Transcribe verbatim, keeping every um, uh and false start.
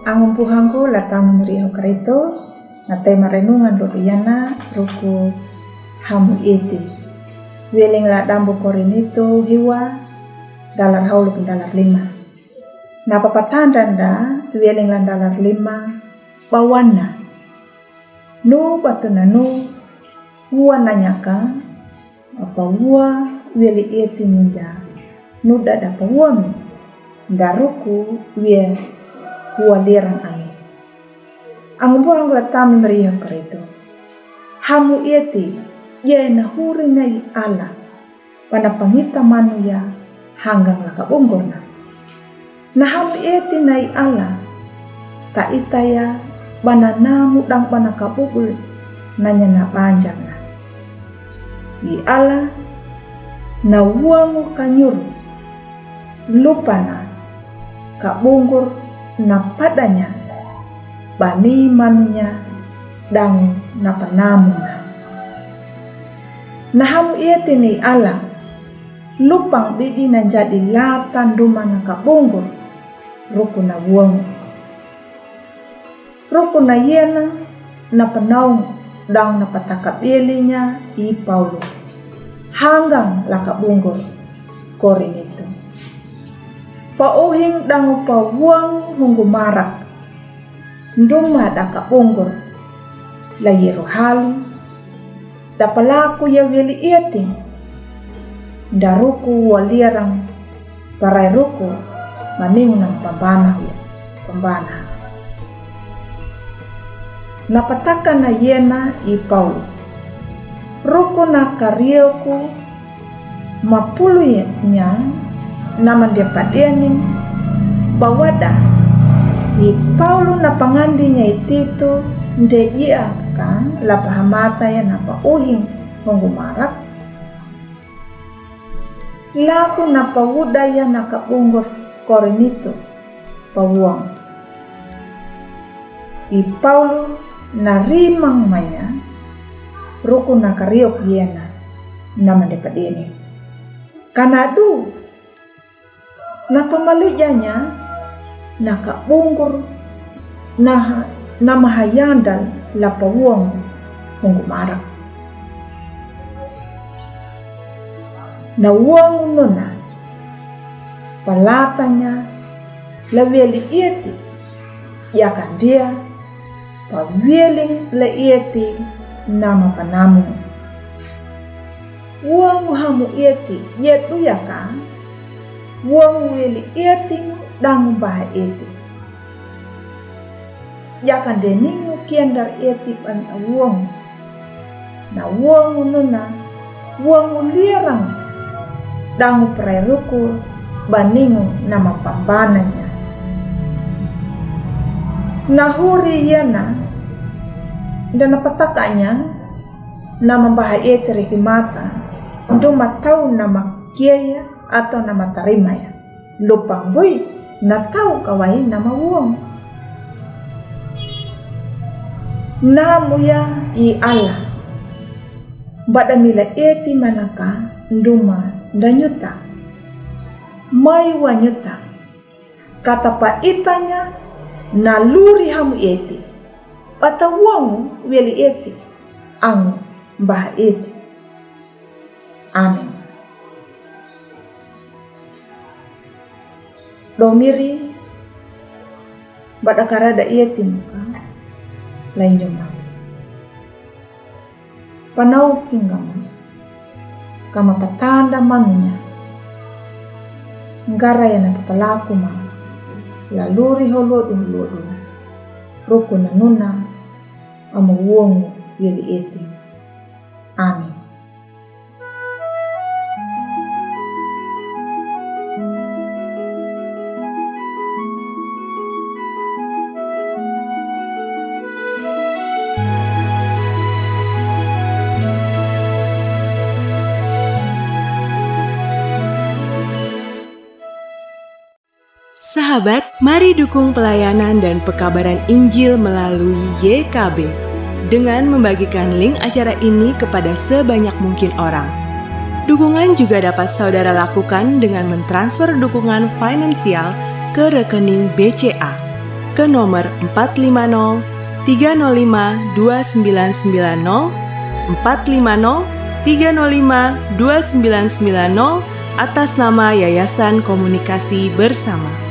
Angumpuhangku la tamu meriho Kristo, na tema renungan lodu yana ruku hamu eti. Wieling la dambu Korinito hiwa dalar hauluk dalar lima. Na papatanda nda wieling la dalar lima bawana. Nu batu nanu ua nanyaka apa ua wieli eti minja nu dada pa ua mi daruku wie ua lirang ami. Angumpuhangku la tamu meriho Kristo. Hamu eti, ia na huri na i Allah, bana pangita manu ia hanggang la kabunggurna. Na hamu eti na i Allah, ta ita ia bana namu dang bana kabubul nanya na banjarna. I Allah, na uangu kanyuru, lupana, kabunggur na padanya, bani manunya, dangu na panamuna. Na hamu eti na i Allah, lupang bidi na jadi latan duma na kabunggur, ruku na uangu. Ruku na iena na panaung dang na pataka bielinya i Paulu. Hanggang la kabunggul Korinito. Pa uhing dangu pa uang hunggu marak. Nduma da kabunggul la yeru hali. Da palaku ia wieli eti. Daruku ua lirang parai ruku maning nang pambana ia pambana. Na pataka na iena i Paulu. Ruku na karioku mapulu nya na mandia padening bawada i Paulu na pangandi nya i Titu nde ia ka la pahamata ia na pa uhing hunggu marak. Laku na pawuda ia na kabunggul Korinito pa uang. I Paulu na rimang manya ruku na kariok iena na mandia padening. Kanadu na pamalidjanya na kabunggul na, na mahayandal la pa uang hunggu marak. Na uang nuna palatanya la wieli eti ia kandia pa wieling la eti nama panamu. Uang hamu eti ia duyaka uang wieli eti dangu baha eti. Ia kandeningu kiandar eti pan uang. Na uang nuna uang lirang dangu parai ruku baningu nama pambananya. Na huri iena nda na patakanya nama baha eti riki mata nduma tau nama kiaya atau nama tarimaya. Lupang bui na tau kawai nama uang. Namu ia i Allah. Bada mila eti manaka nduma nda nyuta. Mai wa nyuta. Kata pa itanya na luri hamu eti. Bata uangu wieli eti. Angu baha eti. Amin. Domiri bada karada ia timuka lai nyuma. Panau kingama kama patanda manunya. Ngara ia na papalaku ma la luri holodu holodu ruku na nuna ama uongu wieli eti. Amin. Sahabat, mari dukung pelayanan dan pekabaran Injil melalui Y K B dengan membagikan link acara ini kepada sebanyak mungkin orang. Dukungan juga dapat saudara lakukan dengan mentransfer dukungan finansial ke rekening B C A ke nomor empat lima nol tiga nol lima dua sembilan sembilan nol, empat lima nol tiga nol lima dua sembilan sembilan nol, atas nama Yayasan Komunikasi Bersama.